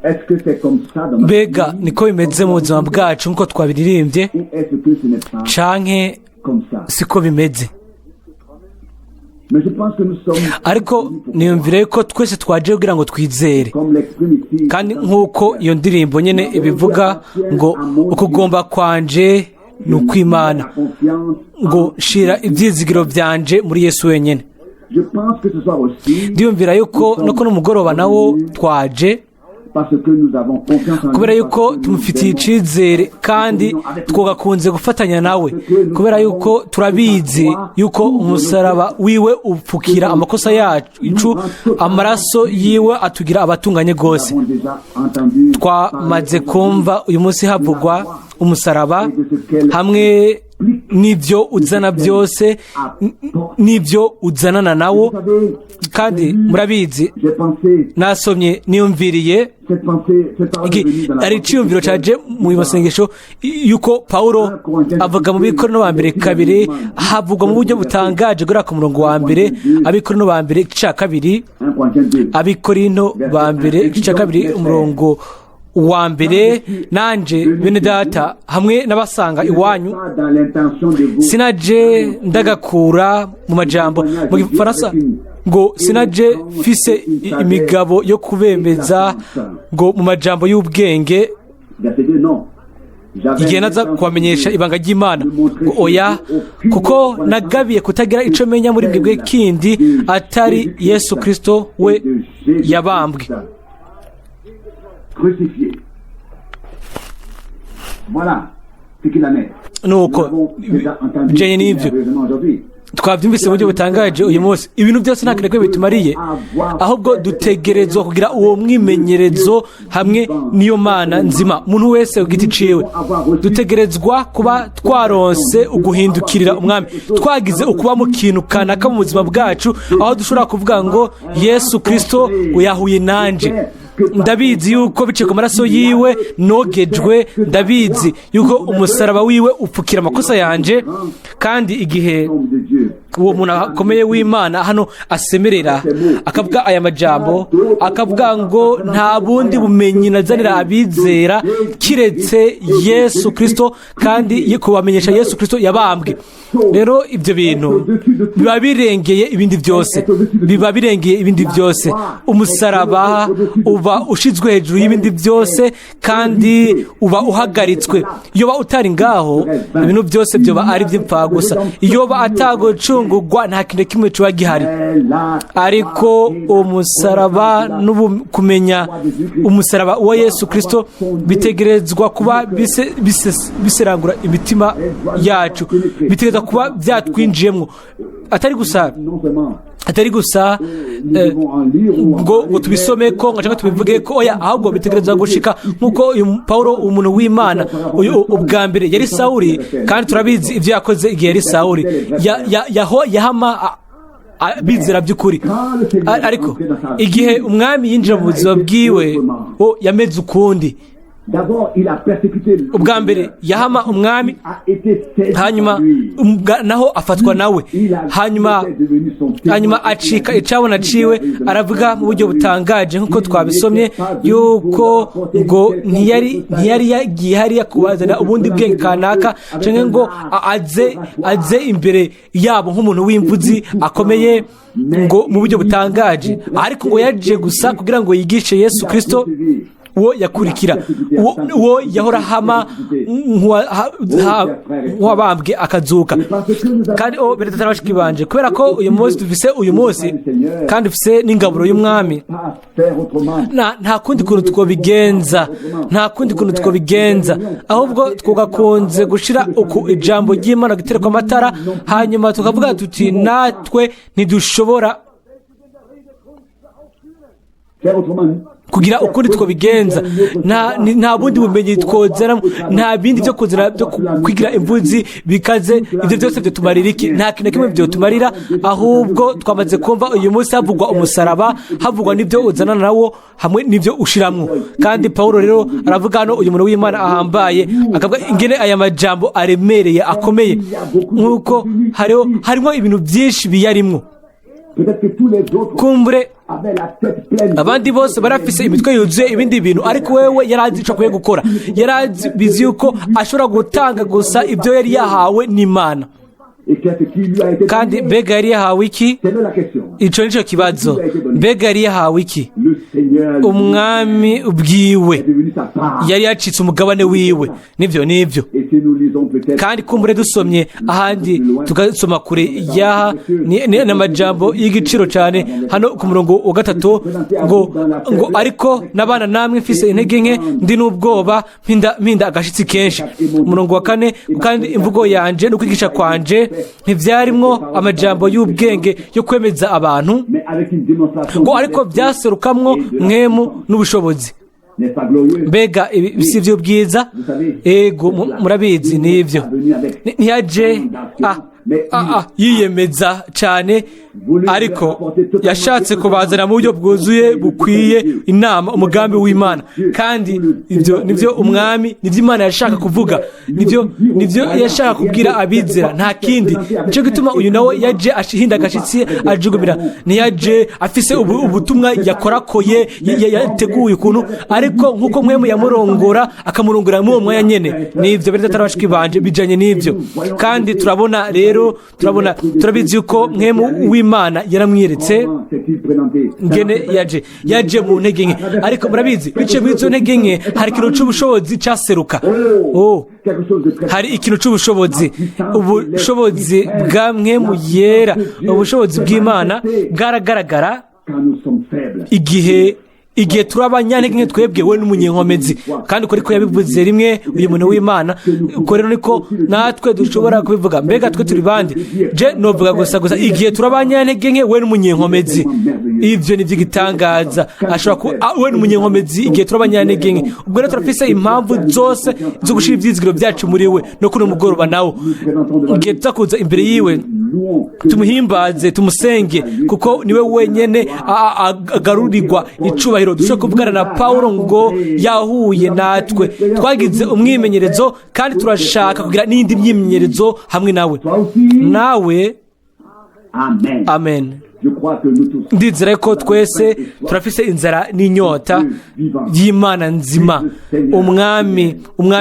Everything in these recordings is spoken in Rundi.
Est-ce que c'est comme ça dans notre Mbega vie niko bimeze mu buzima bwacu nk'uko twabiririmbye, ou est-ce que ce n'est pas canke comme ça? siko bimeze? Mais je pense que nous sommes Ariko niyumvire ko twese twaje kugira ngo twizere. comme l'exprime ici. Kandi nk'uko iyo ndirimbo nyine ibivuga ngo ukugomba kwanje ni ukw'Imana, La confiance. ngo shira ibyizigiro byanje muri Yesu wenyine. Je pense que ce soir aussi, Ndiyumvira yuko no kuno mugoroba nawo twaje parce que nous avons confiance en lui, kubera yuko parce que nous tumufitiye aimons. icizere kandi twagakunze gufatanya nawe, kubera yuko turabizi yuko umusaraba wiwe upfukira amakosa yacu, amaraso yiwe atugira abatunganye rwose. Nous avons déjà entendu Twamaze kumva uyu munsi havugwa umusaraba hamwe n'ibyo uzana byose, n'ibyo uzanana nawo. Vous savez, Kandi murabizi, j'ai pensé, nasomye niyumviriye cette pensée, cette parole est venue dans la ari iciyumviro caje mu masengesho yuko Paulo avuga mu Bikorinto ba mbere 2, havugwa mu buryo butangaje guhera ku murongo wa mbere. Abikorinto ba mbere igice ca 2. 1 Corinthiens 2. Abikorinto ba mbere igice ca 2, umurongo wa mbere: "Nanje bene data, hamwe n'abasanga iwanyu, Pas dans l'intention de vous sinaje ndagakura mu majambo." Mu gifaransa ngo sinaje mfise imigabo yo kubemeza ngo mu majambo y'ubwenge Verset 2, non. J'avais igihe naza kubamenyesha ibanga ry'Imana, ngo oya, kuko nagabiye kutagira ico menya muri mwebwe kindi atari Yesu Kristo we yabambwe. Crucifié. Voilà ce qu'il en est. Nuko Nous avons déjà entendu bijanye n'ivyo merveilleusement aujourd'hui. twabyumvise mu buryo butangaje uyu munsi. Ibintu byose nta kintu bitumariye, ahubwo dutegerezwa kugira uwo mwimenyerezo hamwe n'iyo Mana nzima. Umuntu wese ku giti ciwe, dutegerezwa kuba twaronse uguhindukirira Umwami, twagize ukuba mu kintu kanaka mu buzima bwacu aho dushobora kuvuga ngo Yesu Kristo ngo yahuye nanje. Ndabizi yuko biciye ku maraso yiwe nogejwe. Ndabizi yuko umusaraba wiwe upfukira amakosa yanje. Kandi igihe Homme de Dieu. uwo muntu akomeye w'Imana hano asemerera akavuga aya majambo, akavuga ngo nta bundi bumenyi nazanira abizera kiretse Yesu Kristo, kandi kubamenyesha Yesu Kristo yabambwe. Rero ibyo bintu biba birengeye ibindi byose, biba birengeye ibindi byose. Umusaraba uba ushizwe hejuru y'ibindi byose kandi uba uhagaritswe. Iyo ba utari ngaho, ibintu byose byoba ari iby'imfabusa. Iyo ba atagucungurwa, nta kintu kimwe kiba gihari. Ariko umusaraba, n'ubu kumenya umusaraba wa Yesu Kristo, bitegerezwa kuba biserangura imitima yacu, bitegerezwa kuba byatwinjiyemo, atari gusa Non seulement atari gusa ngo tubisome ko ngo cyangwa tubivuge ko, oya, ahubwo bitegereza gushika nk'uko uyu Paulo, umuntu w'Imana uyu, ubwa mbere yari Sawuli, kandi turabizi ibyo yakoze igihe yari Sawuli. Yahama bizera by'ukuri. Ariko igihe Umwami yinjira mu buzima bwiwe, o yameze ukundi. D'abord, il a persécuté. Ubwa mbere yahama Umwami, A été saisi hanyuma par lui. naho afatwa nawe, hanyuma acika icabona ciwe. Aravuga mu buryo butangaje nk'uko twabisomye yuko ngo ntiyari yagiye hariya kubazana ubundi bwenge kanaka canke ngo aze imbere yabo nk'umuntu w'imvuzi akomeye ngo mu buryo butangaje, ariko ngo yaje gusa kugira ngo yigishe Yesu Kristo uwo yakurikira, uwo yahora hama nk'uwabambwe akazuka. Kandi o bene data bashiki banje, kubera ko uyu munsi dufise uyu munsi kandi dufise n'ingaburo y'Umwami, Pas faire autrement. nta kundi kuntu twobigenza, nta kundi kuntu twobigenza, ahubwo twugakunze gushira uku ijambo ry'Imana guterekwa amatara, hanyuma tukavuga tuti natwe ntidushobora Faire autrement. kugira ukundi twobigenza. Nta bundi bumenyi twozana, nta bindi byo kuzana byo kwigira imvuzi bikaze. Ibyo byose byotumarira iki? Nta kintu na kimwe byotumarira. Ahubwo twamaze kumva uyu munsi havugwa umusaraba, havugwa n'ibyo uzana nawo hamwe n'ibyo ushiramwo. Kandi Paulo rero aravuga hano, uyu muntu w'Imana ahambaye, akavuga ingene aya majambo aremereye, akomeye, nk'uko hariho harimo ibintu byinshi biyarimwo. Peut-être que tous les autres Kumbure avaient la tête pleine. Abandi bose barafise imitwe yuzuye ibindi bintu, ariko wewe yari azi ico akwiye gukora. Yari azi bizi yuko ashobora gutanga gusa ibyo yari yahawe n'Imana. Et qu'est-ce qui lui a été Kandi donné? mbega yari yahawe iki? C'est là la question. Ico nico kibazo. Mbega yari yahawe iki? Le Seigneur Umwami ubwiwe est devenu sa part. yari yacitse umugabane wiwe. Nivyo, nivyo. Et si nous lisons peut-être Kandi kumbure dusomye ahandi, tugasoma kure yaha, ni amajambo y'igiciro cyane hano ku murongo wa 3 ngo ariko nabana namwe mfise intege nke, ndi n'ubwoba, mpinda agashitsi kenshi. Umurongo wa 4: kandi imvugo yanje no kwigisha kwanje ntivyarimwo amajambo y'ubwenge yo kwemeza abantu, mais avec une démonstration ngo ariko byaserukamwo Mpwemu n'ubushobozi. N'est pas glorieux? Mbega ibi si byo bwiza? Ego, murabizi, nibyo. Ntiyaje yiyemeza cyane, ariko yashatse kubazana mu buryo bwuzuye bukwiye inama umugambi w'Imana. Kandi ibyo nibyo umwami, nibyo Imana yashaka kuvuga, nibyo yashaka kubwira abizera, nta kindi. Nicyo gituma uyu nawe yaje ahinda agashitsi, ajugumira. Ntiyaje afise ubutumwa yakorakoye, yateguye ukuntu, ariko nk'uko Mpwemu yamurongora, akamurongora muri uwo mwanya nyene. Nibyo, bene data, bashiki banje, bijanye n'ibyo. Kandi turabona rero, turabona, turabizi yuko Mpwemu w'Imana yaramwiyeretse. Comment s'est-il présenté? Ngene yaje mu ntege nke, ariko murabizi, biciye muri izo ntege nke hari ikintu c'ubushobozi caseruka. Oh, Quelque chose de très hari ikintu c'ubushobozi, ubushobozi bwa Mpwemu Yera, ubushobozi bw'Imana bwaragaragara quand nous sommes faibles. Igihe turi abanyantege nke twebwe, we n'umunyenkomezi. Kandi ukuri ko yabivuze rimwe uyu muntu w'Imana, uko rero niko natwe dushobora kubivuga. Mbega twe turi bande? Je novuga gusa igihe turi abanyantege nke, we n'umunyenkomezi. Ivyo ni ivy'igitangaza. Ashobora ku we n'umunyenkomezi igihe turi abanyantege nke. Ubwo rero turafise impamvu zose zo gushira ivyizigiro byacu muri we no kuno mugoroba nawo, igihe tuzakuza imbere yiwe, tumuhimbaze, tumusenge, kuko niwe wenyene agarurirwa icubahiro. Dushobora kuvugana na Paulo ngo yahuye natwe, twagize umwimenyerezo, kandi turashaka kugira n'indi myimenyerezo hamwe nawe. Nawe. Amen. Amen. Je crois que nous tous, Ndizera ko twese turafise inzara n'inyota y'Imana nzima. Umwami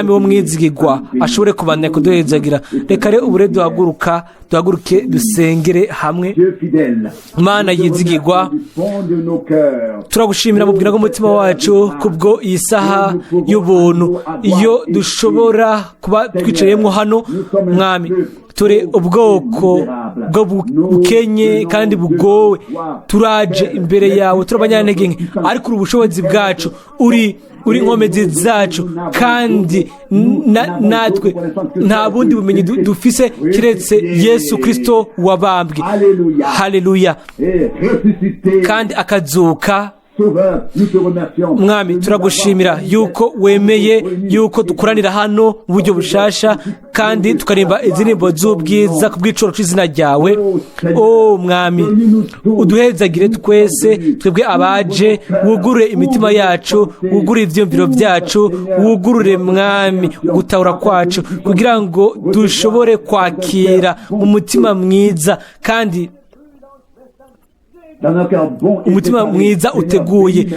wo mwizigirwa ashobore kubandanya kuduhezagira. Reka rero ubure duhaguruka, duhaguruke dusengere hamwe. Dieu fidèle, Mana yizigirwa, du fond de nos cœurs, turagushimira mu bwira bw'umutima wacu kubwo iyi saha y'ubuntu iyo dushobora kuba twicayemo hano. Mwami, turi ubwoko bwo bukenye kandi bugowe. Turaje imbere yawe, turi abanyantege nke, ariko uri ubushobozi bwacu, uri inkomezi zacu. Kandi natwe nta bundi bumenyi dufise kiretse Yesu Kristo wabambwe. Alléluia. Haleluya. Et ressuscité, Kandi akazuka. Sauveur, nous te remercions. Mwami, turagushimira yuko wemeye yuko dukoranira hano mu buryo bushasha, kandi tukarimba indirimbo z'ubwiza ku bw'icoro c'izina ryawe. O Mwami, uduhezagire twese twebwe abaje, wugurure imitima yacu, wugurure ivyiyumviro byacu, wugurure, Mwami, ugutahura kwacu, kugira ngo dushobore kwakira mu mutima mwiza kandi Dans un cœur bon et umutima préparé. mwiza uteguye.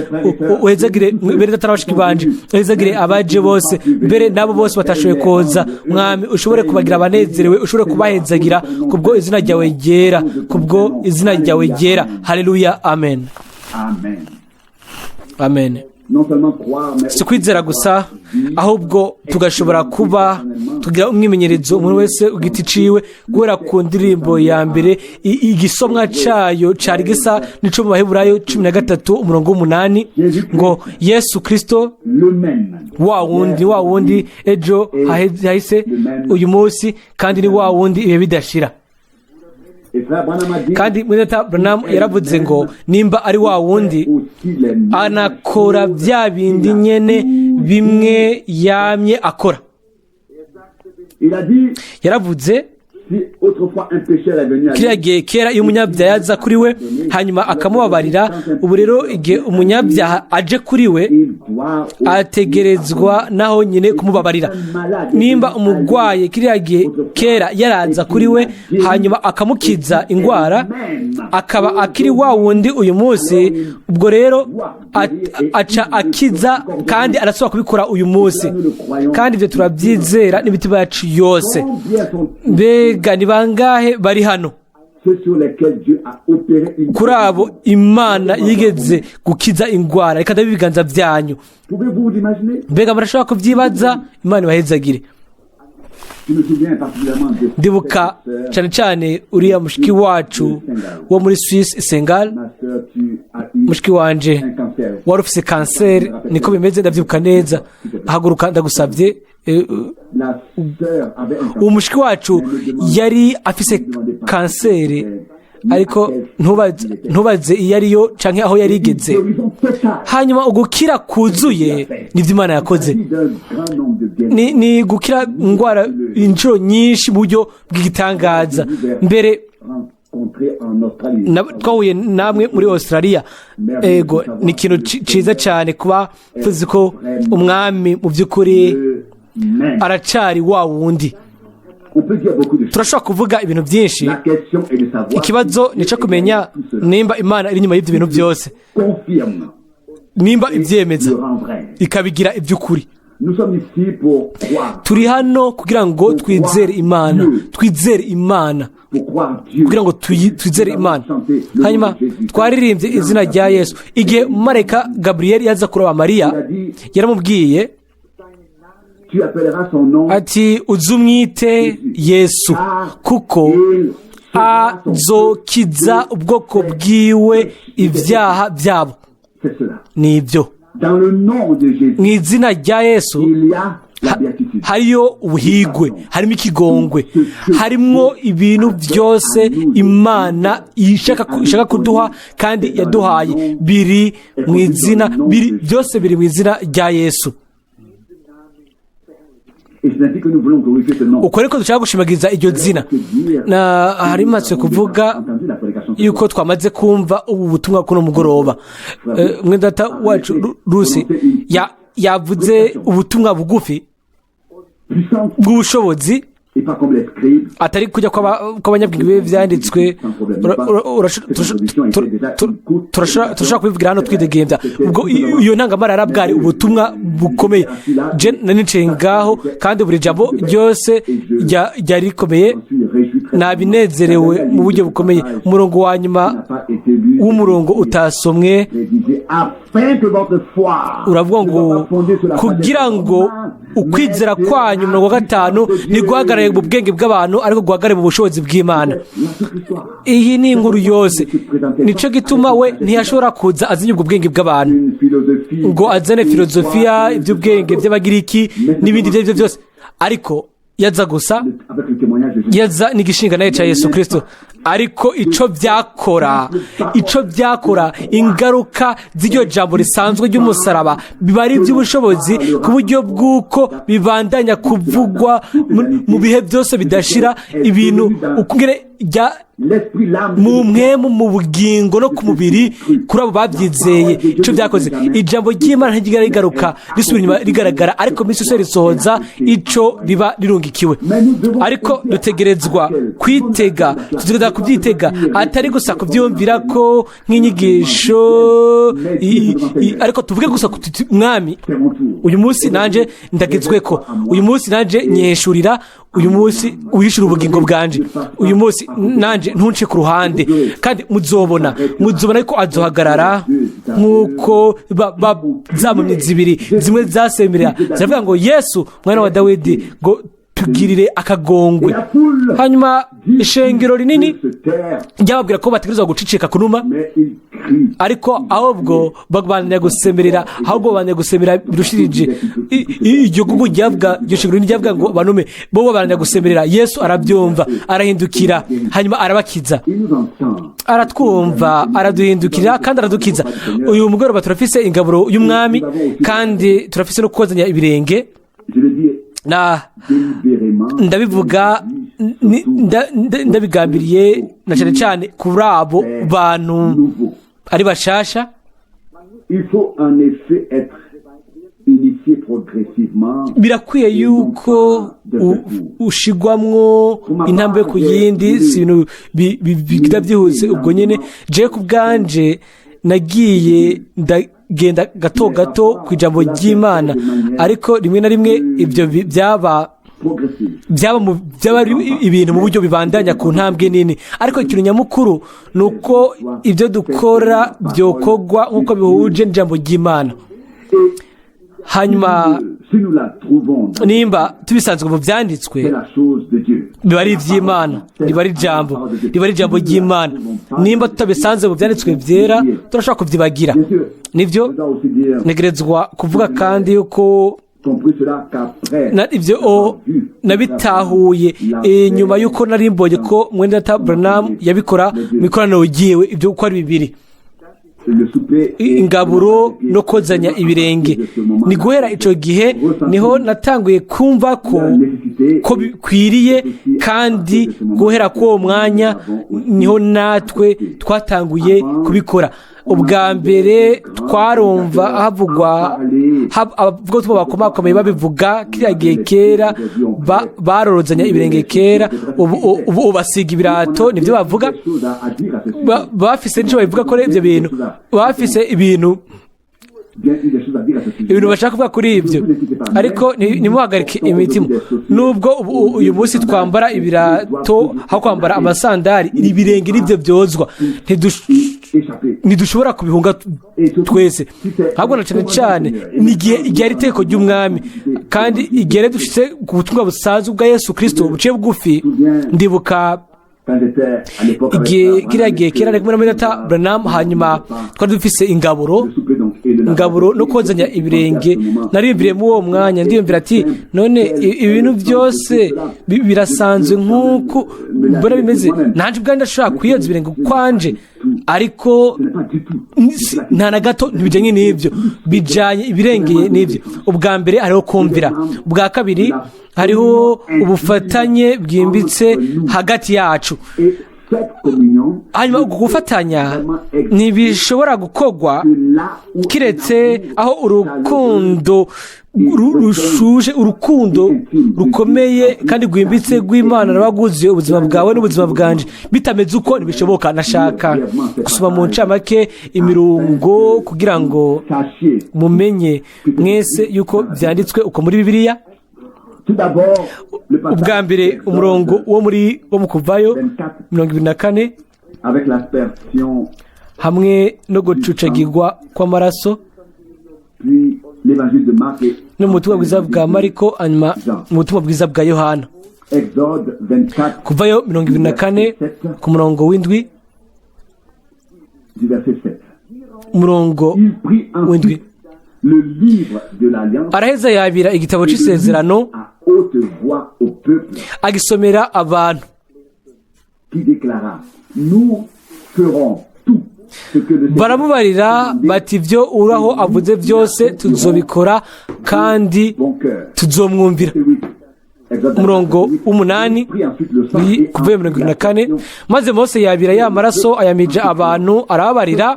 Uhezagire bene data na bashiki banje, uhezagire abaje bose, mbere n'abo bose batashoboye koza. Mwami, ushobore kubagira abanezerewe, ushobore kubahezagira kubwo izina ryawe ryera, kubwo izina ryawe ryera. Haleluya, amen. Amen. Amen. Non seulement croire, mais Si kwizera gusa, ahubwo tugashobora kuba tugira umwimenyerezo, umuntu wese ugiti ciwe. Guhera ku ndirimbo ya mbere, igisomwa cayo cari gisa n'ico mu Baheburayo 13 umurongo w'8 ngo Yesu Kristo le même. wa wundi, wa wundi ejo hahise, uyu munsi, kandi ni wa wundi ibihe bidashira. Et frère Branham a dit Kandi mwene Branham yaravuze ngo nimba ari wa wundi, aussi les mêmes anakora bya bindi nyene bimwe yamye akora. Il a dit Yaravuze si Kiriya gihe kera iyo umunyabyaha yaza kuri we hanyuma akamubabarira, ubu rero igihe umunyabyaha aje kuri we ategerezwa naho nyine kumubabarira. Nimba umurwayi kiriya gihe kera yaraza kuri we hanyuma akamukiza indwara, akaba akiri wa wundi uyu munsi, ubwo rero aca akiza kandi arasubira kubikora uyu munsi. Kandi ibyo turabyizera n'imitima yacu yose. Mbega ni bangahe bari hano kuri abo Imana yigeze gukiza indwara? Reka ndabe ibiganza byanyu. Mbega murashobora kubyibaza? Imana ibahezagire. Ndibuka cyane cyane uriya mushiki wacu wo muri Suisse, Sengal. Mushiki wanje, wari ufise kanseri, niko bimeze? Ndabyibuka neza. Haguruka ndagusabye. Uwo mushiki wacu yari afise kanseri, ariko ntubaze iyo ariyo canke aho yari igeze. Hanyuma ugukira kuzuye nivyo Imana yakoze, ni gukira indwara inshuro nyinshi mu buryo bw'igitangaza. Mbere twahuye namwe muri Australia. Ego, ni ikintu ciza cyane kuba tuzi ko Umwami mu by'ukuri aracari wa wundi. Turashobora kuvuga ibintu byinshi. Ikibazo ni icyo kumenya nimba Imana iri inyuma y'ibyo bintu byose, nimba ibyemeza ikabigira iby'ukuri. Turi hano kugira ngo twizere Imana, twizere Imana, kugira ngo twizere Imana. Hanyuma twaririmbye izina rya Yesu. Igihe marayika Gaburiyeli yaza kuraba Mariya, yaramubwiye ati: "Uzumwite Yesu, kuko azokiza ubwoko bwiwe ibyaha byabo." Ni ibyo. Mu izina rya Yesu hariyo ubuhigwe, harimo ikigongwe, harimo ibintu byose Imana ishaka kuduha kandi yaduhaye. Biri mu izina, biri byose biri mu izina rya Yesu. Uko ariko dushaka gushimagiza iryo zina. Na harimatse kuvuga yuko twamaze kumva ubu butumwa kuno mugoroba. Mwe data wacu Rusi yavuze ubutumwa bugufi bw'ubushobozi, atari kujya kw'abanyabwenge bibe byanditswe. Turashobora kubivugira hano twidegembya. Ubwo iyo ntangamarara bwari ubutumwa bukomeye. Je nanicaye ngaho kandi buri jambo ryose ryari rikomeye, nabinezerewe mu buryo bukomeye. Umurongo wa nyuma w'umurongo utasomwe uravuga ngo: "Kugira ngo ukwizera kwanyu", umurongo wa 5, "ntiguhagarare mu bwenge bw'abantu, ariko guhagarare mu bushobozi bw'Imana." Iyi ni inkuru yose. Nicyo gituma we ntiyashobora kuza azanye ubwo bwenge bw'abantu, ngo azane filozofiya, iby'ubwenge by'Abagiriki n'ibindi ibyo ari byo byose, ariko yaza gusa, yaza n'igishinga nawe cya Yesu Kirisito. Ariko icyo byakora, ingaruka z'iryo jambo risanzwe ry'umusaraba biba ari iby'ubushobozi ku buryo bw'uko bibandanya kuvugwa mu bihe byose bidashira. Ibintu ukungene mu mpwemu, mu bugingo no ku mubiri, kuri abo babyizeye, icyo byakoze. Ijambo ry'Imana ntirigera rigaruka risubira inyuma rigaragara, ariko minsi yose risohoza icyo riba rirungikiwe. Ariko dutegerezwa kwitega, dutegerezwa kubyitega, atari gusa kubyumvira ko nk'inyigisho, ariko tuvuge gusa tuti: "Mwami, uyu munsi nanjye ndagezwe ko, uyu munsi nanjye nyeshurira, uyu munsi wishura ubugingo bwanje, uyu munsi nanjye ntunce ku ruhande." Kandi muzobona ko azohagarara nk'uko za mpumyi zibiri zimwe zasemerera ziravuga ngo: "Yesu mwana wa Dawidi", ngo: "Tugirire akagongwe." Hanyuma ishengero rinini ryababwira ko bategerezwa gucicika kunuma, ariko ahubwo babandanya gusemerera, ahubwo babandanya gusemerera birushirije. Iryo gugu ryavuga, iryo shengero rinini ryavuga ngo banume, bo babandanya gusemerera. Yesu arabyumva, arahindukira, hanyuma arabakiza. Aratwumva, araduhindukira kandi aradukiza. Uyu mugoroba turafise ingaburo y'Umwami kandi turafise no kozanya ibirenge. Na ndabivuga Ndabigambiriye na cyane cyane kuri abo bantu Nouveau. ari bashasha. Il faut en effet être initié progressivement. Birakwiye yuko ushigwamwo intambwe ku yindi, si ibintu bigenda byihuse ubwo nyine. Je ku bwanje nagiye ndagenda gato gato ku ijambo ry'Imana, ariko rimwe na rimwe ibyo byaba Progressive. byaba ari ibintu mu buryo bibandanya ku ntambwe nini, ariko ikintu nyamukuru ni uko ibyo dukora byokorwa nk'uko bihuje n'ijambo ry'Imana. Et Hanyuma si nous la trouvons dans nimba tubisanzwe mu byanditswe, c'est la chose de Dieu. Biba ari iby'Imana, riba ari ijambo ry'Imana. Nimba tutabisanze mu byanditswe byera, turashobora kubyibagira. Bien sûr, Nibyo. je dois aussi dire, Ntegerezwa kuvuga kandi yuko compris cela qu'après ibyo nabitahuye nyuma y'uko nari mbonye ko mwene data Branham yabikora mu ikoraniro ryiwe, ibyo uko ari bibiri, le souper et ingaburo no kozanya ibirenge. Ni guhera ico gihe niho natanguye kumva ko bikwiriye, kandi guhera k'uwo mwanya niho natwe twatanguye kubikora. Ubwa mbere twarumva havugwa abavuga bakomakomeye babivuga kiriya gihe kera, barorozanya ibirenge kera, ubu basiga ibirato, nibyo bavuga. Des choses à dire à ce sujet. Bafise nico babivuga ko ibyo bintu bafise ibintu Bien eu des choses à dire à ce sujet. ibintu bashaka kuvuga kuri ibyo, ariko ntimuhagarike imitima. Nubwo uyu munsi twambara ibirato aho kwambara amasandari, ibirenge nibyo byozwa. Échapper. Ntidushobora kubihunga twese, ahubwo na cyane cyane ni igihe ari iteko ry'umwami, kandi igihe rero dushitse ku butumwa busanzwe bwa Yesu Kirisito buciye bugufi. Ndibuka Quand j'étais à l'époque avec igihe Branham, kiriya gihe kera ari kumwe na mwene data Branham, hanyuma twari dufise ingaburo le souper donc et le ingaburo no kozanya ibirenge. Nariyumviriye muri uwo mwanya, ndiyumvira ati: "None ibintu byose birasanzwe nk'uko mbona bimeze, nanjye ubwanjye ndashobora kwiyoza ibirenge ukwanje, ariko Ce n'est pas du tout. Nta na gato ntibijyanye n'ibyo, bijyanye ibirengeye n'ibyo." Ubwa mbere hariho kumvira, ubwa kabiri hariho ubufatanye bwimbitse hagati yacu. Et cette communion, Hanyuma uku gufatanya ntibishobora gukorwa là où kiretse aho urukundo rushuje, urukundo rukomeye kandi rwimbitse rw'Imana ruba rwuzuye ubuzima bwawe n'ubuzima bwanje. Bitameze uko ntibishoboka. Nashaka gusoma mu ncamake imirongo kugira ngo sachiez. mumenye mwese yuko byanditswe uko muri Bibiliya. Tout d'abord, le passage Ubwa mbere, umurongo wo mu Kuvayo 24 avec l'aspersion, hamwe no gucucagirwa kw'amaraso, puis l'évangile de Marc et no mu butumwa bwiza bwa Mariko, hanyuma mu butumwa bwiza bwa Yohana. Exode 24, Kuvayo 24 ku murongo w'indwi. Du verset 7. Umurongo Il prit w'indwi. ensuite le livre de l'Alliance Araheza yabira igitabo c'isezerano, à haute voix au peuple agisomera abantu, qui déclara: "Nous ferons tout ce que le Seigneur Baramubarira bati: "Ibyo Uhoraho avuze byose tuzobikora kandi bon cœur." tuzomwumvira." Exode Umurongo 24, w'umunani. Il prit ensuite le sang et Kuva 24: Maze Mose yabira ya maraso, ayamija abantu, arababarira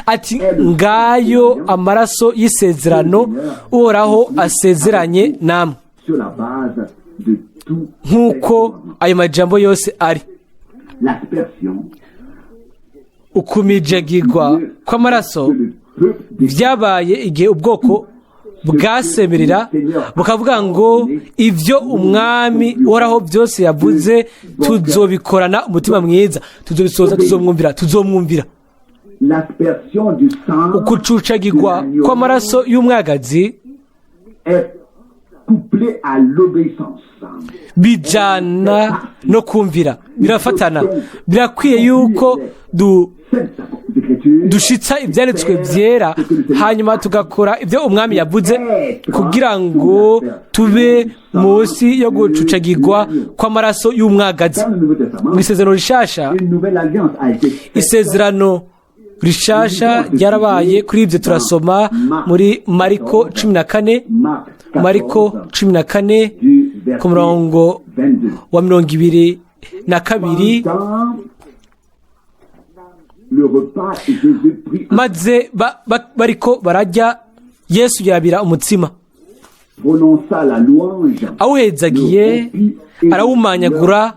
ati: "Ngayo amaraso y'isezerano Uhoraho asezeranye namwe sur la base de tout nk'uko ayo majambo yose ari." L'aspersion Ukumijagirwa kw'amaraso que le peuple byabaye igihe ubwoko bwasemerera bukavuga ngo: "Ibyo umwami Uhoraho byose yavuze tuzobikorana umutima mwiza, tuzobisoza, tuzomwumvira, tuzomwumvira." L'aspersion du sang Ukucucagirwa kw'amaraso y'umwagazi est couplée à l'obéissance. Bijana no kumvira, birafatana. Birakwiye yuko Sainte Écriture dushitsa ibyanditswe byera, hanyuma tugakora ibyo umwami yavuze kugira ngo tube munsi yo gucucagirwa kw'amaraso y'umwagazi. Dans le Nouveau Testament, Mu isezerano rishasha, une nouvelle alliance a été faite. isezerano rishasha ryarabaye. Kuri ibyo turasoma muri Mariko 14. Marc 14, Mariko 14, du ku murongo 22. wa 22. Pendant le repas, Jésus prit, Maze bariko barajya, Yesu yabira umutsima, prononça la louange, awuhezagiye, arawumanyagura,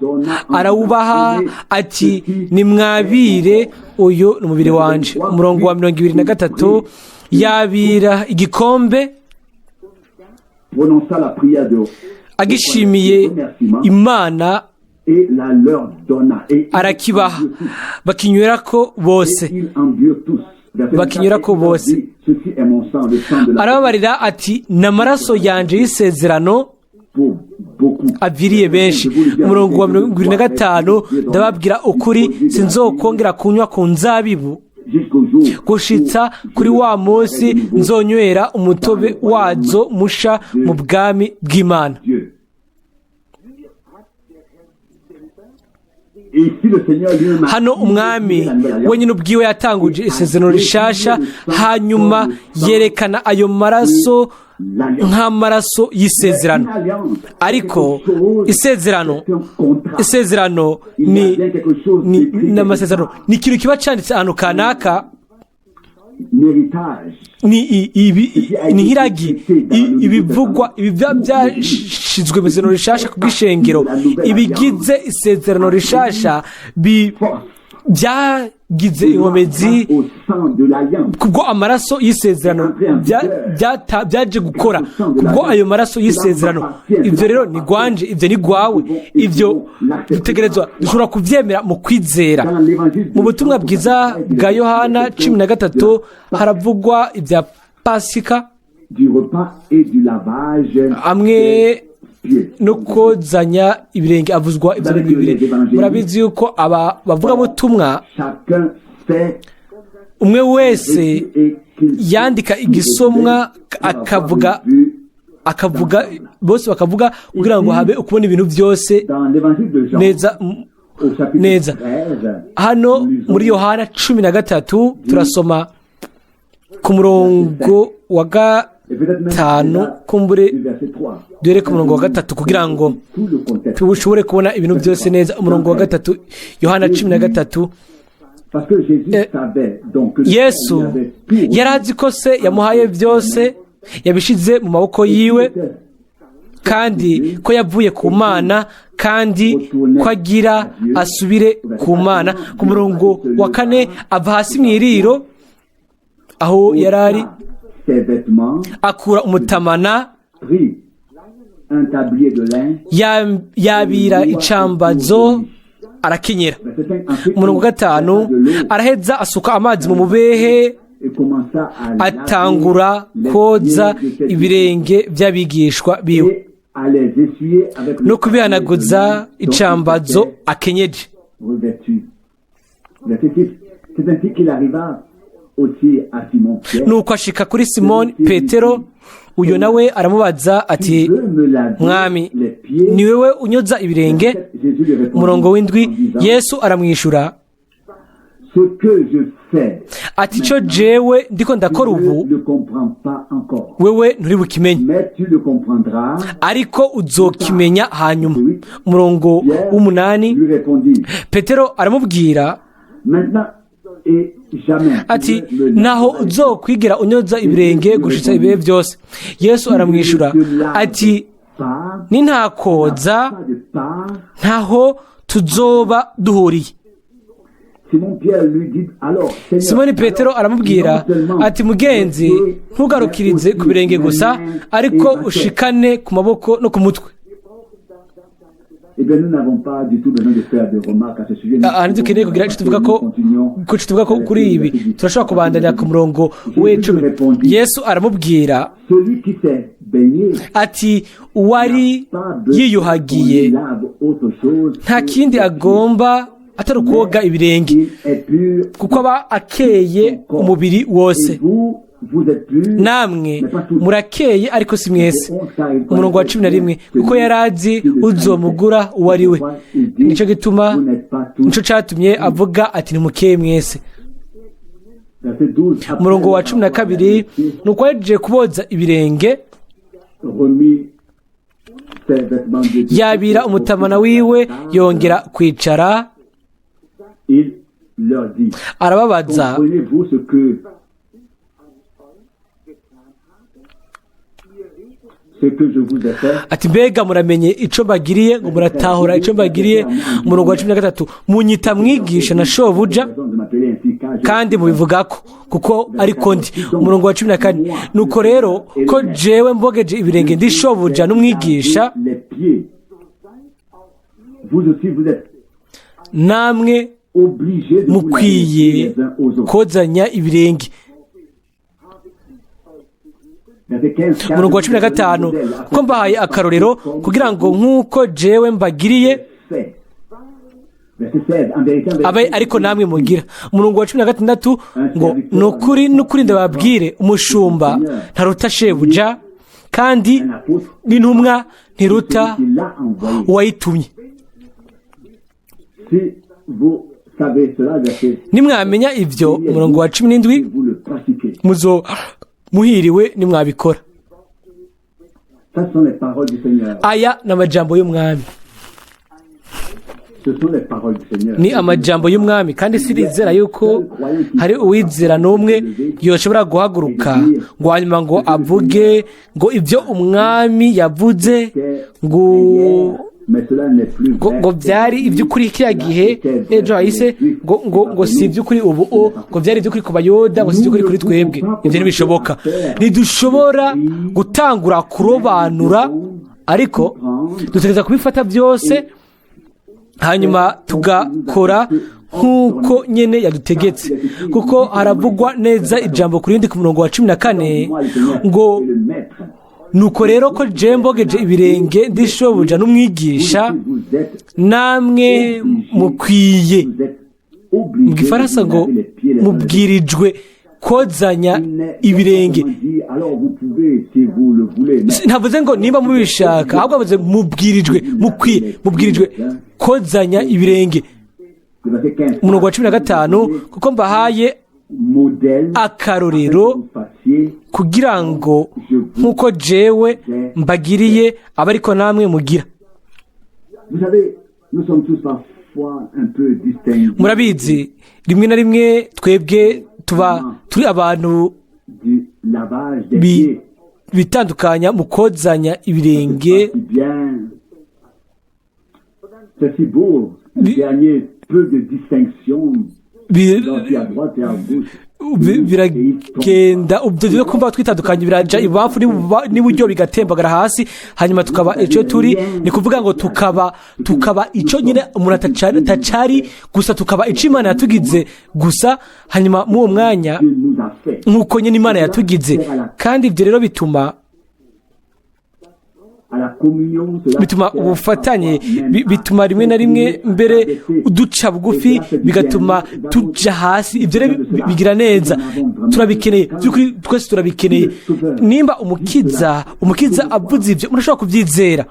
arawubaha, ati: "Nimwabire, uyu ni umubiri wanje." Umurongo wa 23, yabira igikombe, prononça la prière de agishimiye Imana, et la leur donna. Et ils arakibaha, en burent tous. bakinywerako bose. Et ils en burent tous. Verset Bakinyurako 24, bose. il dit: "Ceci est mon sang, le sang de la Arababarira ati: "Ni amaraso yanje y'isezerano pour beaucoup." aviriye benshi." Umurongo wa 25, ndababwira ukuri, sinzokongera kunywa ku nzabibu Jusqu'au jour gushitsa kuri wa munsi nzonywera umutobe wazo musha mu bwami bw'Imana. Dieu. Et ici, le Seigneur lui-même a Hano Umwami wenyine ubwiwe yatanguje isezerano rishasha, hanyuma yerekana ayo maraso nk'amaraso y'isezerano. Ariko isezerano, isezerano ni amasezerano, ni ikintu kiba cyanditse ahantu kanaka, héritage ni ibi ni nk'iragi, ibivugwa ibi biba byashizwe mu isezerano rishasha ku bw'ishengero. Ibigize isezerano rishasha byagize inkomezi au sang de l'alliance. Kubwo amaraso y'isezerano byaje gukora kubwo ayo maraso y'isezerano. Ibyo rero ni gwanje, ibyo ni gwawe, ibyo dutegerezwa, dushobora kubyemera mu kwizera. Dans l'évangile Mu butumwa bwiza bwa Yohana 13 haravugwa ibya Pasika du repas et du lavage hamwe des pieds. no kozanya ibirenge. Avuzwa ibyo bintu bibiri. Murabizi yuko aba bavugabutumwa, Chacun fait umwe wese et qu'il yandika igisomwa, akavuga, bose bakavuga kugira ngo habe ukubona ibintu byose Dans l'évangile de Jean, neza au chapitre neza. 13, Hano muri Yohana 13 turasoma ku murongo wa et peut-être même 5, déjà kumbure du verset 3. duhere ku murongo wa 3 kugira ngo Tout le contexte. tushobore kubona ibintu byose neza. Umurongo wa 3, Yohana 13. Parce que Jésus savait donc que le Yesu Père lui avait tout yari azi ko Se yamuhaye byose, yabishize mu maboko yiwe, kandi ko yavuye ku Mana, kandi ko agira asubire ku Mana. Ku murongo wa 4, ava hasi mu iriro aho yari ari, ses vêtements, akura umutamana, prit un tablier de lin. Yabira icambazo, arakenyera. Verset 5, ensuite, Umurongo wa il 5, versa de l'eau araheza asuka amazi mu mubehe, et commença à laver atangura les koza pieds de ses ibirenge by'abigishwa biwe et à les essuyer avec le no kubihanaguza tablier de lin dont il icambazo s'était akenyeje. revêtu. Verset 6. C'est ainsi qu'il arriva aussi à Simon Pierre. Nuko ashika kuri Simoni Petero. Uyo nawe aramubaza ati: "Tu veux me laver "Mwami, les pieds?" ni wewe unyoza ibirenge?" Jésus lui répondit Umurongo w'7, en disant: Yesu aramwishura "Ce que je fais, ati: "Ico jewe ndiko ndakora tu ubu, ne le comprends pas encore, wewe nturi bukimenye, mais tu le comprendras." ariko uzokimenya hanyuma." Umurongo Pierre w'8, lui répondit: Petero aramubwira "Maintenant et jamais ati: tu ne me "Naho laveras les uzokwigira unyoza ibirenge gushitsa ibihe byose." Yesu aramwishura ati: pas, "Nintakoza, pas de part." ntaho tuzoba duhuriye." Simon Pierre lui dit alors: "Seigneur, Simoni Petero alors, aramubwira non seulement ati: "Mugenzi, les pieds, ntugarukirize mais ku birenge aussi gusa, les mains ariko et la tête." ushikane ku maboko no ku mutwe." Eh bien, nous n'avons pas du tout besoin de faire de remarques à ce sujet. Aha ntidukeneye kugira icyo tuvuga ko icyo tuvuga ko kuri ibi. Turashobora kubandanya ku murongo w'10. Yesu aramubwira Celui qui s'est baigné ati: "Uwari pas besoin yiyuhagiye qu'on lui lave autre chose nta kindi agomba atari ukwoga ibirenge, Il est pur. kuko aba akeye umubiri wose. Et vous, vous êtes purs, Namwe murakeye, ariko si mwese." Umurongo wa 11, kuko yari azi uzomugura uwo ari we, nicyo gituma, nicyo cyatumye avuga ati: "Ntimukeye mwese." Verset 12. Umurongo wa 12, ni uko yahejeje kuboza ibirenge, Remit ses vêtements de disciple Yabira umutamana wiwe, yongera kwicara. Il leur dit, Arababaza. Comprenez-vous ce que je vous ai fait? Ati: "Mbega muramenye ico mbagiriye?" Ngo: "Muratahura ico mbagiriye?" Umurongo wa 13: "Munyita mwigisha na shobuja, Raison de m'appeler ainsi, car je kandi mubivugako, kuko ariko ndi." Umurongo wa 14: "Nuko rero ko jewe mbogeje ibirenge, ndi shobuja n'umwigisha, les pieds. Vous aussi, vous êtes namwe obligés de vous laver mukwiye les uns aux autres. kozanya ibirenge." Verset 15, Umurongo wa 15: "Ko mbahaye akarorero kugira ngo nk'uko jewe mbagiriye, fait. Verset 16, en vérité, en vérité, abe ariko namwe mugira." Umurongo wa 16 ngo: "Ni ukuri, ni ukuri ndababwire, umushumba ntaruta shebuja, kandi un apôtre, n'intumwa ntiruta celui qui l'a envoyé. uwayitumye." Si vous savez cela, verset, Nimwamenya ibyo, umurongo wa 17, vous le pratiquez. muzo muhiriwe nimwabikora. Ça, ce sont les paroles du Seigneur. Aya ni amajambo y'umwami. Ce sont les paroles du Seigneur. Ni amajambo y'umwami, kandi sirizera yuko hari uwizera n'umwe yoshobora guhaguruka ngo hanyuma ngo avuge ngo ibyo umwami yavuze ngo Mais cela n'est plus ngo vrai. ngo byari iby'ukuri kiriya gihe ejo hahise, ngo si iby'ukuri ubu, ngo byari iby'ukuri ku Bayuda, ngo si iby'ukuri kuri twebwe. Ibyo ntibishoboka. Ntidushobora gutangura kurobanura, ariko dutegereza kubifata byose, hanyuma tugakora nk'uko nyine yadutegetse, kuko haravugwa neza ijambo ku rindi ku murongo wa 14 ngo: Et le maître. "Nuko rero ko jewe mbogeje ibirenge, ndi shobuja n'umwigisha, Vous êtes, namwe mukwiye." vous êtes obligés Mu gifaransa de ngo: vous laver les pieds les uns les autres. "Mubwirijwe kozanya ibirenge." Alors vous pouvez, si vous le voulez, mais Ntavuze ngo nimba mubishaka, ahubwo avuze mubwirijwe, mukwiye, mubwirijwe kozanya ibirenge. Le verset 15. Umurongo wa 15: "Kuko mbahaye Modèle akarorero, vous fassiez kugira ngo nk'uko jewe mbagiriye abe ariko namwe mugira." Vous savez, nous sommes tous parfois un peu distingués Murabizi, rimwe na rimwe twebwe tuba turi abantu du lavage des pieds. bitandukanya mu kozanya ibirenge. Si bien, c'est si beau, dernier peu de distinction, gentil à droite et à gauche. Biragenda ubyo byo kumva twitandukanye, biraja ibubamfu n'iburyo, bigatembagara hasi, hanyuma tukaba icyo turi. Ni kuvuga ngo tukaba icyo nyine umuntu atacari gusa, tukaba icyo Imana yatugize gusa. Hanyuma muri uwo mwanya, Dieu nous a fait. nk'uko nyine Imana yatugize, kandi ibyo rero bituma À la communion, cela bituma sert ubufatanye parfois même bituma rimwe na rimwe mbere duca bugufi, bigatuma tuja hasi. Ibyo rero bigira neza, turabikeneye by'ukuri, twese turabikeneye. Nimba umukiza avuze ibyo, murashobora kubyizera.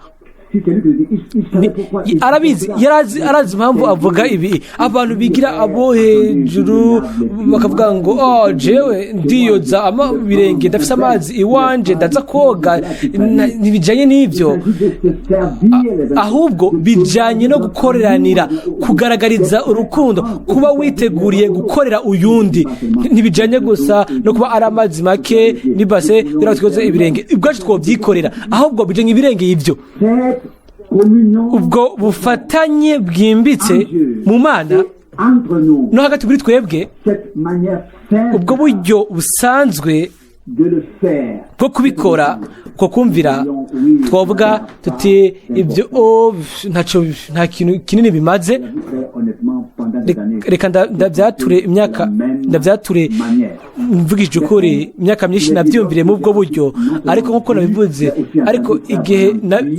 Si c'est lui qui le dit, il savait pourquoi il Arabizi, yarazi, arazi impamvu avuga ibi. Abantu bigira abo hejuru bakavuga ngo: "Oh, jewe ndiyoza ama birenge, ndafise amazi iwanje, ndaza koga." Ntibijanye n'ibyo, ahubwo bijanye no gukoreranira, kugaragariza urukundo, kuba witeguriye gukorera uyundi. Ntibijanye gusa no kuba ari amazi make n'ibase kugira ngo twoze ibirenge ubwacu, twobyikorera, ahubwo bijanye ibirenge ibyo. Cette communion Ubwo bufatanye bwimbitse mu Mana entre nous, no hagati muri twebwe, cette manière simple ubwo buryo busanzwe de le faire. bwo kubikora, ko kumvira, twavuga tuti: "Ibyo, oh, ntacyo, nta kintu kinini bimaze." Très honnêtement, pendant des années, Reka ndabyature imyaka, ndabyature manière. mvugije ukuri, imyaka myinshi nabyumviriye muri ubwo buryo. Ariko nk'uko nabivuze, ariko igihe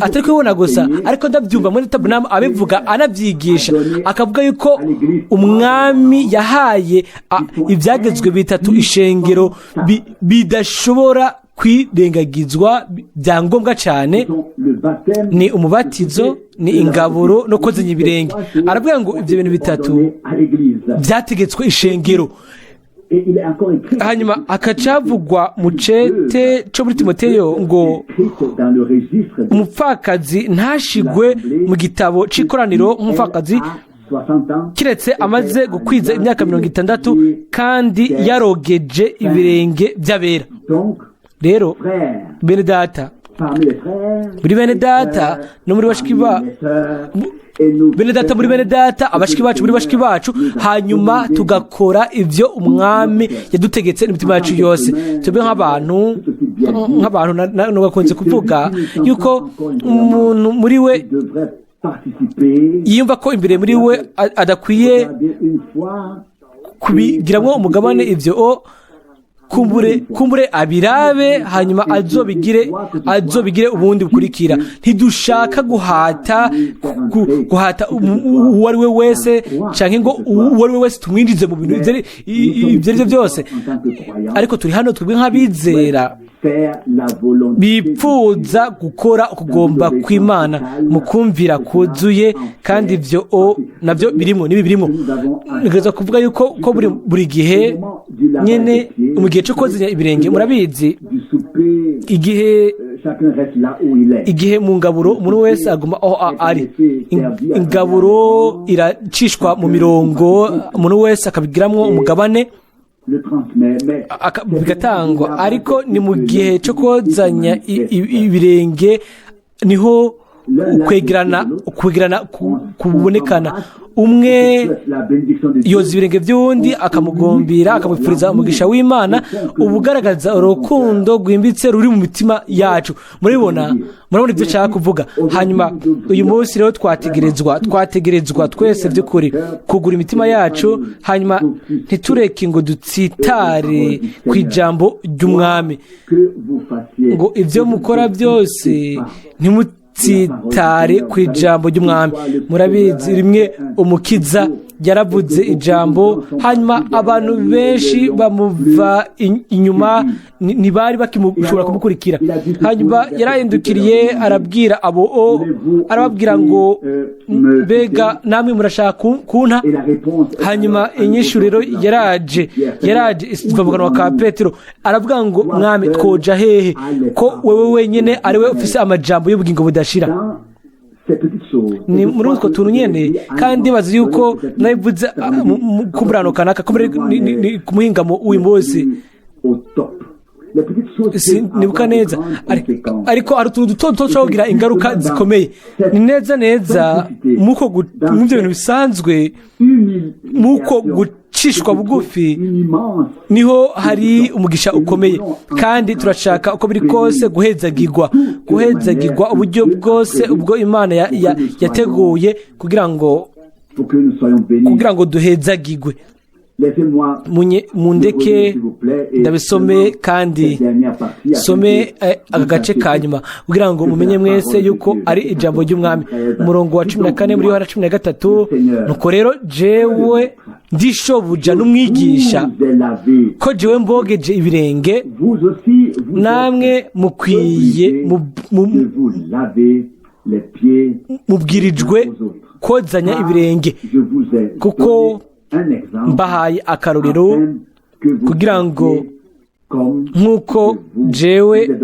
atari kubibona gusa, ariko ndabyumva muri tabunamu abivuga, anabyigisha, akavuga yuko umwami yahaye ibyagezwe bitatu ishengero bidashobora kwirengagizwa, bya ngombwa cyane. Le baptême, Ni umubatizo, ni ingaburo no kozanya ibirenge. Aravuga ngo ibyo bintu bitatu à l'église. byategetswe ishengero. Hanyuma hakacavugwa mu cete co muri Timoteyo ngo umupfakazi ntashigwe mu gitabo c'ikoraniro nk'umupfakazi kiretse amaze gukwiza imyaka 60 kandi yarogeje ibirenge by'abera. Rero bene data, muri bene data no muri bashiki ba bene data, muri bene data, abashiki bacu muri bashiki bacu, hanyuma tugakora ibyo umwami yadutegetse n'imitima yacu yose. Twebwe nk'abantu gakunze kuvuga yuko umuntu muri we yiyumva ko imbere muri we adakwiye kubigiramwo umugabane, ibyo kumbure abirabe, hanyuma azobigire ubundi bukurikira. Ntidushaka guhata uwo ari we wese, canke ngo uwo ari we wese tumwinjize mu bintu ivyo arivyo byose, ariko turi hano twebwe nk'abizera bipfuza gukora ukugomba kw'Imana mu kumvira kuzuye, kandi ivyo navyo birimo nibi birimo. Nigeza kuvuga yuko ko buri gihe nyene mu gihe cyo kozanya ibirenge, murabizi igihe mu ngaburo umuntu wese aguma aho ari. Ingaburo iracishwa mu mirongo, umuntu wese akabigiramwo umugabane, bigatangwa. Ariko ni mu gihe cyo kozanya ibirenge niho ukwegerana kubonekana. Umwe yoza ibirenge by'uwundi akamugombira, akamwifuriza umugisha w'Imana, ubugaragaza urukundo rwimbitse ruri mu mitima yacu. Murabona ibyo nshaka kuvuga. Hanyuma uyu munsi rero twategerezwa twese by'ukuri kugura imitima yacu, hanyuma ntitureke ngo dutsitare ku ijambo ry'umwami, ngo ibyo mukora byose ntimutsitare ku ijambo ry'umwami. Murabizi, rimwe umukiza yaravuze ijambo, hanyuma abantu benshi bamuva inyuma, ntibari bakimushobora kumukurikira. Hanyuma yarahindukiriye arabwira abo, arababwira ngo mbega namwe murashaka kunta? Hanyuma inyishu rero yaraje iva mu kanwa ka Petero, aravuga ngo mwami twoja hehe ko wewe wenyine ari we ufise amajambo y'ubugingo budashira? Ni muri utwo tuntu nyene, kandi bazi yuko nabivuze kumburano kanaka ku muhingamo w'uyu munsi, nibuka neza, ariko hari utuntu duto duto dushobora kugira ingaruka zikomeye. Ni neza neza muko mu byo bintu bisanzwe, muko gucishwa bugufi niho hari umugisha ukomeye, kandi turashaka uko biri kose guhezagirwa uburyo bwose ubwo Imana yateguye kugira ngo duhezagirwe. Mundeke ndabisome kandi some aka gace ka nyuma kugira ngo mumenye mwese yuko ari ijambo ry'umwami. Umurongo wa 14 muri Yohana 13: nuko rero jewe ndishobuja n'umwigisha, ko jewe mbogeje ibirenge, namwe mukwiye mubwirijwe kozanya ibirenge, kuko mbahaye akarorero kugira ngo nk'uko jewe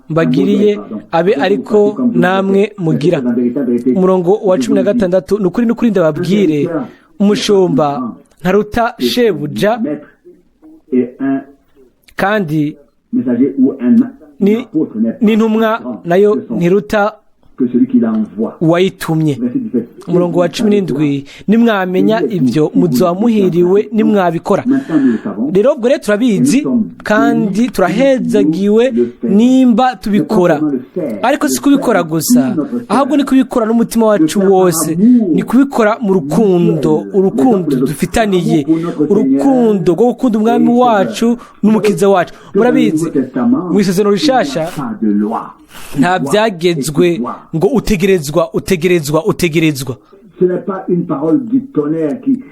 mbagiriye abe ariko namwe mugira. Umurongo wa 16: nukuri nukuri ndababwire, umushumba ntaruta shebuja, kandi n'intumwa nayo ntiruta uwayitumye. Umurongo wa 17: nimwamenya ibyo muzoba muhiriwe nimwabikora. Rero ubwo rero turabizi kandi turahezagiwe nimba tubikora, ariko si kubikora gusa, ahubwo ni kubikora n'umutima wacu wose, ni kubikora mu rukundo, urukundo dufitaniye, urukundo rwo gukunda umwami wacu n'umukiza wacu. Murabizi, mu isezerano rishasha nta byagezwe ngo utegerezwa utegerezwa utegerezwa. Ce n'est pas une parole du tonnerre qui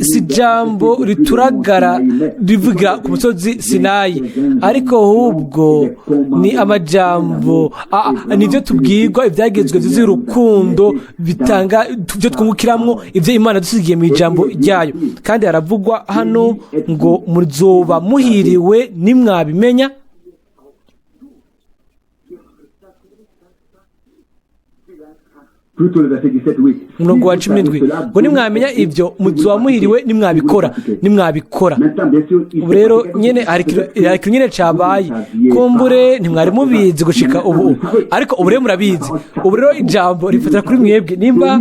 Si ijambo rituragara rivuga ku musozi Sinayi, ariko ahubwo ni amajambo, nibyo tubwirwa, ibyagezwe byuzuye urukundo, bitanga ibyo twungukiramwo, ibyo Imana dusigiye mu ijambo ryayo. Kandi haravugwa hano ngo muzoba muhiriwe nimwabimenya. Plutôt le verset 17, oui. Umurongo wa 17 ngo nimwamenya ibyo muzoba muhiriwe nimwabikora, nimwabikora. Maintenant, bien sûr, il Ubu s'est rero passé quelque nyene chose. hari ikintu nyene cabaye. Kumbure ntimwari mubizi gushika ubu, ariko ubu rero murabizi. Ubu rero ijambo rifatira kuri mwebwe. Nimba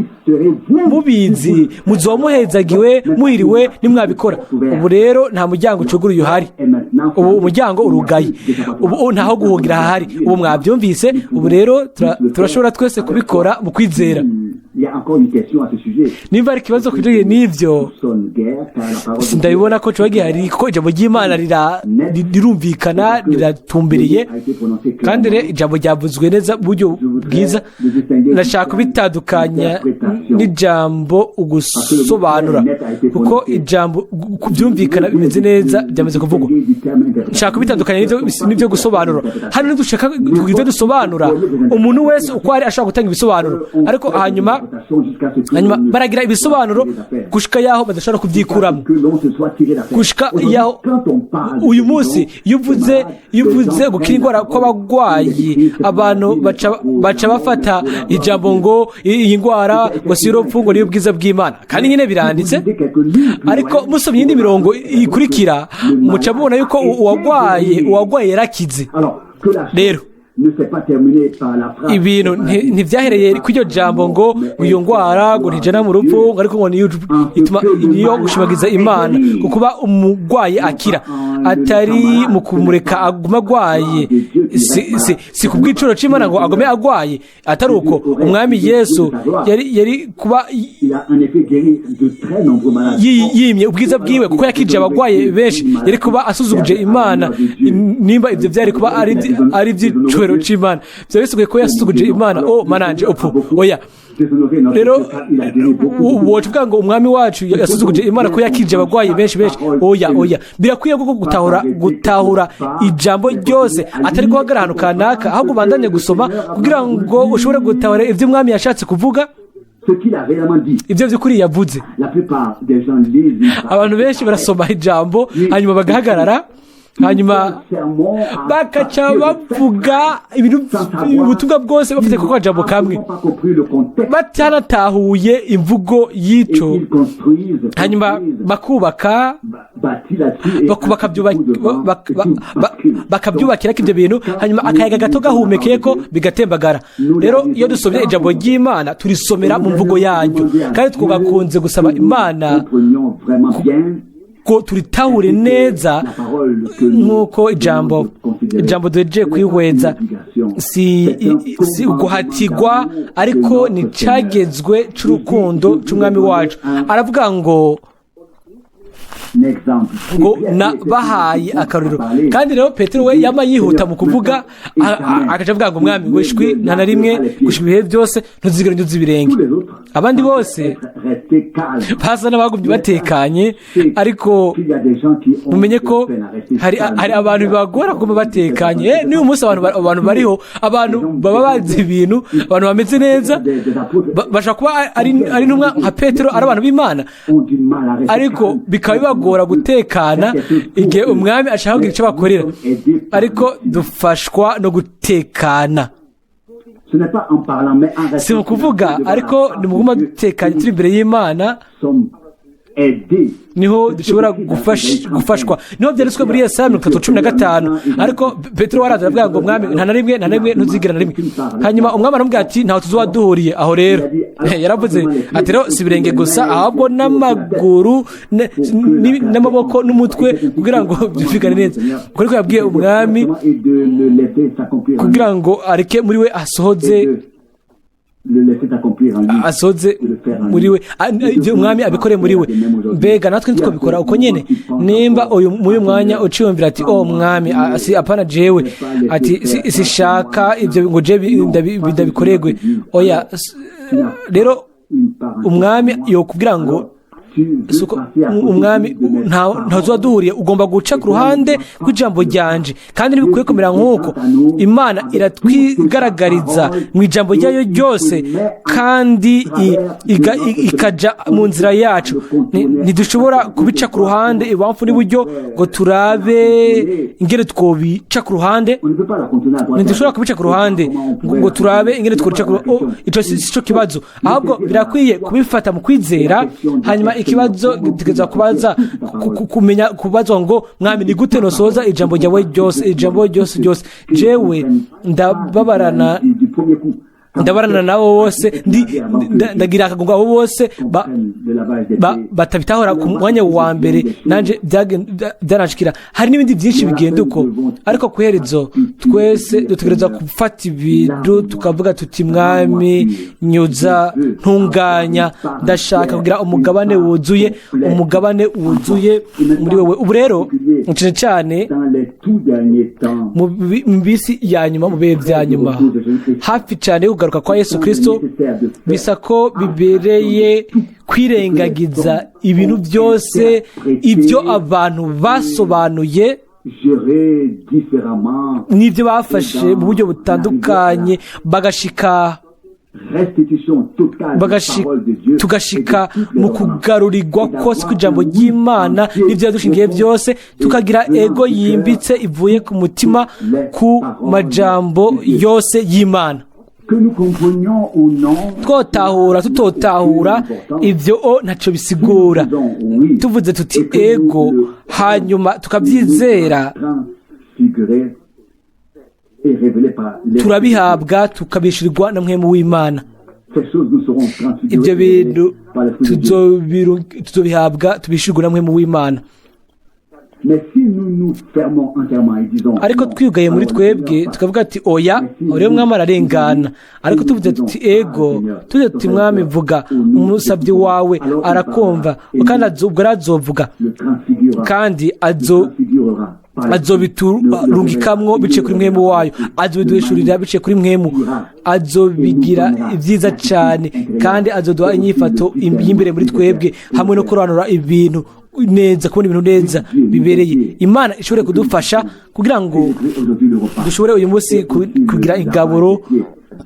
mubizi, muzoba muhezagiwe, muhiriwe nimwabikora. Ubu rero nta muryango ucuguruye uhari, ubu umuryango urugaye, ubu ntaho guhungira hahari. Ubu mwabyumvise. Ubu rero turashobora twese kubikora mu kwizera. Il y a encore une question à ce sujet. Nimba hari ikibazo ku bijanye n'ivyo, Sonne guerre car la parole de Dieu ndabibona ko coba gihari, kuko ijambo ry'Imana rirumvikana, riratumbereye, a été prononcée kandi rero clairement. ijambo ryavuzwe neza mu buryo bwiza. Ndashaka kubitandukanya n'ijambo ugusobanura, kuko ijambo kubyumvikana bimeze neza, byamaze kuvugwa. Nshaka kubitandukanya n'ibyo gusobanura. Hano ntidushaka kugira ibyo dusobanura. Umuntu wese uko ari ashobora gutanga ibisobanuro, ariko hanyuma baragira ibisobanuro gushika yaho badashobora kubyikuramo, gushika yaho uyu munsi iyo uvuze gukira indwara kw'abagwayi, abantu baca bafata ijambo ngo iyi ndwara ngo si urupfu, ngo niyo ubwiza bw'Imana. Kandi nyine biranditse, ariko musomye iyindi mirongo ikurikira, muca mubona yuko uwagwaye yarakize. Rero ibintu ntibyahereye kuri iryo jambo ngo iyo ndwara ngo ntijana mu rupfu, ngo ariko ngo niyo ituma, niyo gushimagiza Imana, ku kuba umurwayi akira, atari mu kumureka aguma agwaye. Si ku bw'icuro c'Imana ngo agume agwaye. Atari uko, Umwami Yesu yari kuba yimye ubwiza bwiwe, kuko yakije abagwaye benshi. Yari kuba asuzuguje Imana nimba ibyo byari kuba ari iby'icubahiro c'Imana. Byaba bisigaye ko yasuzuguje Imana. O mananje upfu, oya. Rero woca uvuga ngo Umwami wacu yasuzuguje Imana ko yakije abagwayi benshi benshi? Oya, oya. Birakwiye koko gutahura ijambo ryose, atari guhagarara ahantu kanaka, ahubwo ubandanye gusoma kugira ngo ushobore gutahura ibyo Umwami yashatse kuvuga, ibyo by'ukuri yavuze. Abantu benshi barasoma ijambo, hanyuma bagahagarara, hanyuma bakaca bavuga ibintu, ubutumwa bwose bafite kuko akajambo kamwe, batanatahuye imvugo y'ico. Hanyuma bakubaka bakabyubakirako ibyo bintu, hanyuma akayaga gato gahumekeye ko bigatembagara. Rero iyo dusomye ijambo ry'Imana, turisomera mu mvugo yaryo, kandi twugakunze gusaba Imana ko turitahure neza nk'uko ijambo duhejeje kwihweza. Si uguhatirwa, ariko ni cagezwe c'urukundo c'Umwami wacu. Aravuga ngo nabahaye akarorero. Kandi rero Petero we yama yihuta mu kuvuga, agaca avuga ngo: "Mwami," ngo "ishwi, nta na rimwe, gushika ibihe byose ntuzigere unyuza ibirenge." Abandi bose basa n'abagumye batekanye, ariko mumenye ko hari abantu bibagora kuguma batekanye. N'uyu munsi abantu bariho, abantu baba bazi ibintu, abantu bameze neza, bashobora kuba ari intumwa nka Petero, ari abantu b'Imana, ariko bikaba bibagora gutekana igihe Umwami ashaka kugira icyo bakorera. Ariko dufashwa no gutekana, si mu kuvuga, ariko ni mu kuguma dutekanye turi imbere y'Imana, niho dushobora gufashwa. Niho byanditswe muri Yesaya 30:15. Ariko Petero waraza aravuga ngo: "Mwami, nta na rimwe, nta na rimwe, ntuzigera na rimwe." Hanyuma Umwami aramubwira ati: "Ntaho tuzoba duhuriye aho." Rero yaravuze ati: "Rero si ibirenge gusa, ahubwo n'amaguru n'amaboko n'umutwe," kugira ngo byumvikane neza. Uko niko yabwiye Umwami, kugira ngo areke muri we asohoze muri we, ibyo Umwami abikore muri we. Mbega natwe ntitwabikora uko nyene? Nimba uyu muri uyu mwanya uciyumvira ati: "Oh Mwami, si apana jewe," ati "sishaka ibyo ngo je ndabikorerwe," oya. Rero Umwami yokubwira ngo Umwami ntazuba duhuriye, ugomba guca ku ruhande rw'ijambo ryanje, kandi ntibikwiye kumera nk'uko. Imana iratwigaragariza mu ijambo ryayo ryose, kandi ikajya mu nzira yacu. Ntidushobora kubica ku ruhande ibamfu n'iburyo ngo turabe ingene twobica ku ruhande. Ntidushobora kubica ku ruhande ngo turabe ingene twobica ku ruhande. Icyo si cyo kibazo, ahubwo birakwiye kubifata mu kwizera. Hanyuma ikibazo tugeza kubaza, kumenya kubazwa ngo: "Mwami, ni gute nosoza ijambo ryawe ryose, ijambo ryose ryose?" Jewe ndababarana, ndabarana nabo bose, ndagira akagunga abo bose batabitahora ku mwanya wa mbere. Nanjye byaranshikira. Hari n'ibindi byinshi bigenda uko, ariko ku iherezo twese dutegereza gufata ibintu tukavuga tuti: "Mwami, nyuza, ntunganya, ndashaka kugira umugabane wuzuye, umugabane wuzuye muri wowe." Ubu rero cyane cyane mu minsi ya nyuma, mu bihe bya nyuma, hafi cyane yo kugaruka kwa Yesu Kirisito, bisa ko bibereye kwirengagiza ibintu byose ibyo abantu basobanuye n'ibyo bafashe mu buryo butandukanye, bagashika tugashika mu kugarurirwa kose kw'ijambo ry'Imana n'ibyo yadushingiye byose, tukagira ego yimbitse ivuye ku mutima ku majambo yose y'Imana. Twotahura, tutotahura, ibyo o ntacyo bisigura. Tuvuze tuti ego, hanyuma tukabyizera, turabihabwa, tukabishyurwa na Mpwemu w'Imana. Ibyo bintu tuzobihabwa, tubishyurwa na Mpwemu w'Imana. Ariko twugaye muri twebwe tukavuga ati: "Oya, uriya mwami ararengana." Ariko tuvuze tuti ego, tuvuze tuti: "Mwami, vuga, umusabyi wawe arakumva," kandi ubwo arazovuga, kandi azobiturungikamwo biciye kuri Mpwemu wayo, azobiduhishurira biciye kuri Mpwemu, azobigira ibyiza cyane, kandi azoduha inyifato y'imbere muri twebwe hamwe no kurobanura ibintu neza, kubona ibintu neza bibereye. Imana ishobore kudufasha kugira ngo dushobore uyu munsi kugira igaburo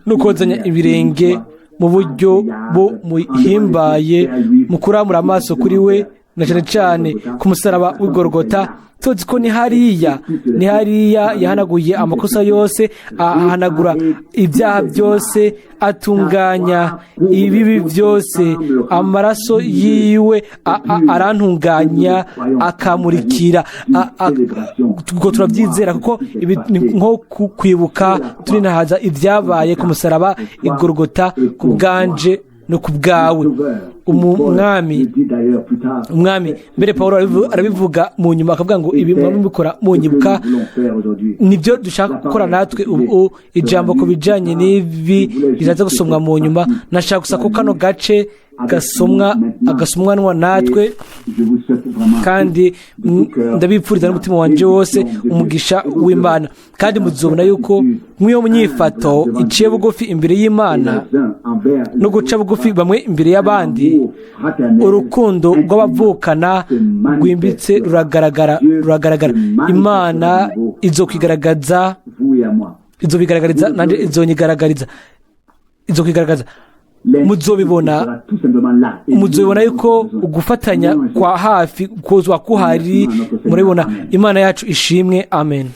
no kozanya ibirenge mu buryo bumuhimbaye, mu kuramura amaso kuri we, na cyane cyane ku musaraba w'Igorogota. Tuzi ko ni hariya, ni hariya yahanaguye amakosa yose, ahanagura ibyaha byose, atunganya ibibi byose. Amaraso yiwe arantunganya, akamurikira. Ubwo turabyizera, kuko nko kwibuka turinahaza ibyabaye ku musaraba Igorogota ku bwanje no ku bwawe. Umwami mbere Paul arabivuga mu nyuma, akavuga ngo: "Ibi mubikora munyibuka." Nibyo dushaka gukora natwe ubu. Ijambo ku bijyanye n'ibi riraza gusomwa mu nyuma. Nashaka gusa ko kano gace gasomwa, agasomwanwa natwe, kandi ndabipfuriza n'umutima wanjye wose umugisha w'Imana. Kandi muzobona yuko nk'iyo myifato iciye bugufi imbere y'Imana no guca bugufi bamwe imbere y'abandi, urukundo rw'abavukana rwimbitse ruragaragara, ruragaragara. Imana izokwigaragaza, izobigaragariza, nanjye izonyigaragariza, izokwigaragaza. Muzobibona, muzobibona yuko ugufatanya kwa hafi kozwa kuhari. Murabibona. Imana yacu ishimwe. Amen.